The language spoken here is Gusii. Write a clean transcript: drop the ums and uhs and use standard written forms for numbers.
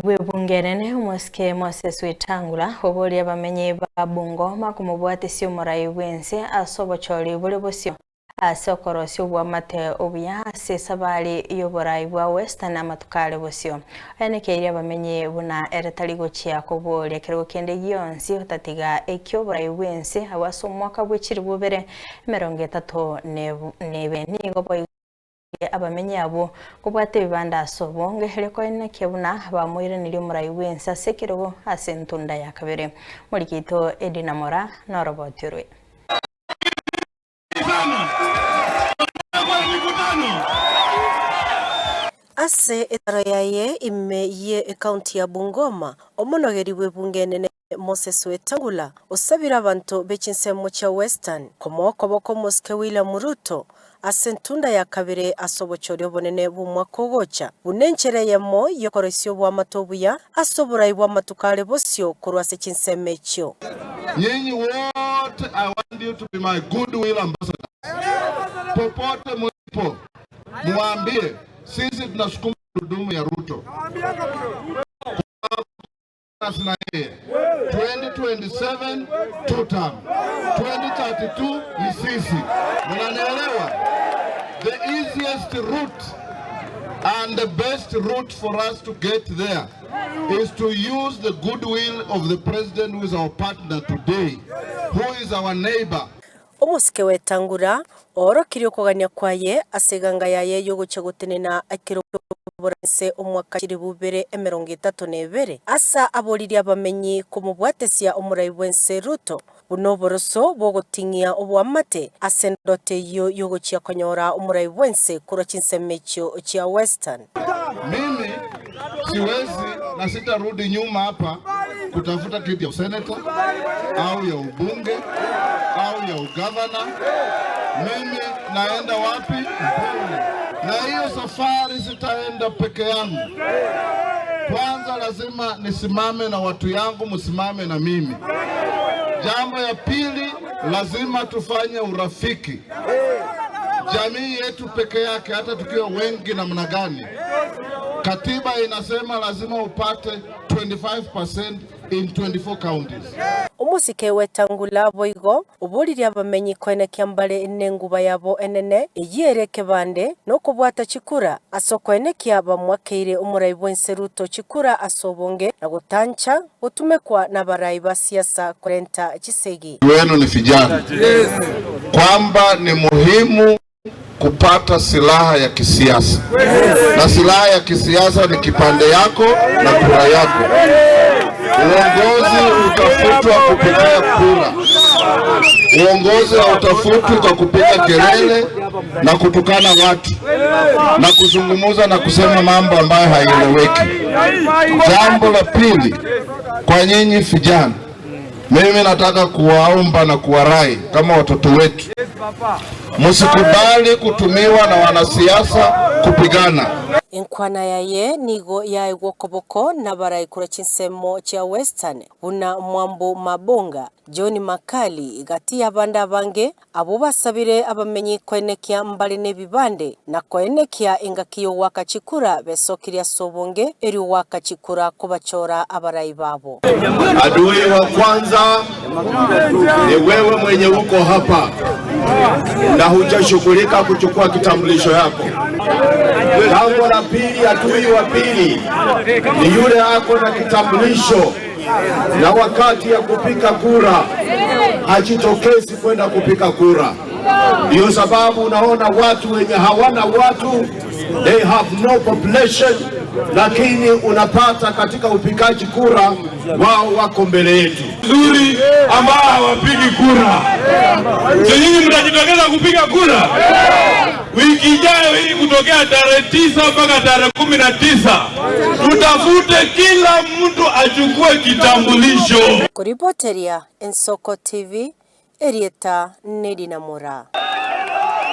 Bw'ebunge enene omosike Moses Wetangula oboria abamenyi ba Bungoma komobwatisia omorai bw'ense ase obochori bore bosio ase okorosia oboamate obuya ase esabari y'oborai bwa Western amatuko are bosio. Oenekeirie abamenyi buna ere tari gochia koboria kerogo kende gionsi otatiga eki'oborai bw'ense abwo ase omwaka bwe chilifu ibere 30 na ibere. Nigo boigo. Abamenyi abwo kobwata ebibanda ase obonge, erio koenekia buna bamoiranerie omorai bw'ense ase ekerogo ase entunda ya kabere. Moriki oito Edina Moraa noroboti orwe. Ase etaro yaye ime ye ekaunti ya Bungoma, omonogeri bw'ebunge enene Moses Wetangula osabire abanto be chinsemo chia Western komoa okoboko omosike William Ruto ase entunda ya kabere ase obochori obonene bw'omwaka ogocha, buna enchera eyemo y'okoroisia oboamate obuya ase oborai bw'amatuko are bosio korwa ase chinsemo echio. Nyinyi wote I want you to be my goodwill ambassadors. Popote mulipo muwaambie sisi tunasukuma gurudumu ya Ruto. Na yeye 2027 two term 2032 ni sisi, mnanielewa? The easiest route and the best route for us to get there is to use the goodwill of the president who is our partner today, who is our neighbor. Omosike wetangura oorokirie okogania kwaye ase eganga yaye y'ogochia gotenena ekero ki'oboraise omwaka chilifu ibere 32, ase aboririe abamenyi komobwatesia omorai bw'ense Ruto buna oboroso bw'ogoting'ia oboamate ase endoto eyio y'ogochia konyora omorai bw'ense korwa chinsemo echio chia Western. Mimi siwezi na sitarudi nyuma hapa kutafuta kiti ya seneta au ya ubunge au ya ugavana. Mimi naenda wapi? Mbele. Na hiyo safari sitaenda peke yangu. Kwanza lazima nisimame na watu yangu, msimame na mimi. Jambo ya pili, lazima tufanye urafiki. Jamii yetu peke yake, hata tukiwa wengi namna gani, katiba inasema lazima upate 25% in 24 counties. Omosike Wetangula boigo oboririe abamenyi koenekia mbare nenguba yabo enene eyio ere ekebande na okobwata chikura ase okoenekia bamwakeire omorai bw'ense Ruto chikura ase obonge na gotancha gotumekwa nabarai ba siasa korenta chisegi. Wenu ni vijana kwamba ni muhimu kupata silaha ya kisiasa na silaha ya kisiasa ni kipande yako na kura yako. Uongozi utafutwa kupitia kura. Uongozi hautafutwi kwa kupiga kelele na kutukana watu na kuzungumza na kusema mambo ambayo haieleweki. Jambo la pili, kwa nyinyi vijana, mimi nataka kuwaomba na kuwarai kama watoto wetu, msikubali kutumiwa na wanasiasa kupigana. Enkwana yaye nigo yaegwa okoboko nabarai korwa chinsemo chia Western buna Mwambo Mabonga, John Makali gati y'abande abange Abwo basabire abamenyi koenekia mbare nebibande, na koenekia engaki y'ogoaka chikura besokirie ase obonge, erio goaka chikura kobachora abarai babo. Adui wa kwanza ni wewe mwenye uko hapa na hujashughulika kuchukua kitambulisho yako. Jambo la pili, adui wa pili ni yule ako na kitambulisho na wakati ya kupiga kura hajitokezi kwenda kupiga kura. Ndiyo sababu unaona watu wenye hawana watu, they have no population, lakini unapata katika upigaji kura wao wako mbele yetu. Nzuri ambao hawapigi kura. So nyinyi mtajitokeza kupiga kura wiki ijayo hii kutokea tarehe 9 mpaka tarehe 19, tutafute kila mtu achukue kitambulisho. Koripoteria Ensoko TV, erieta Nedina Moraa.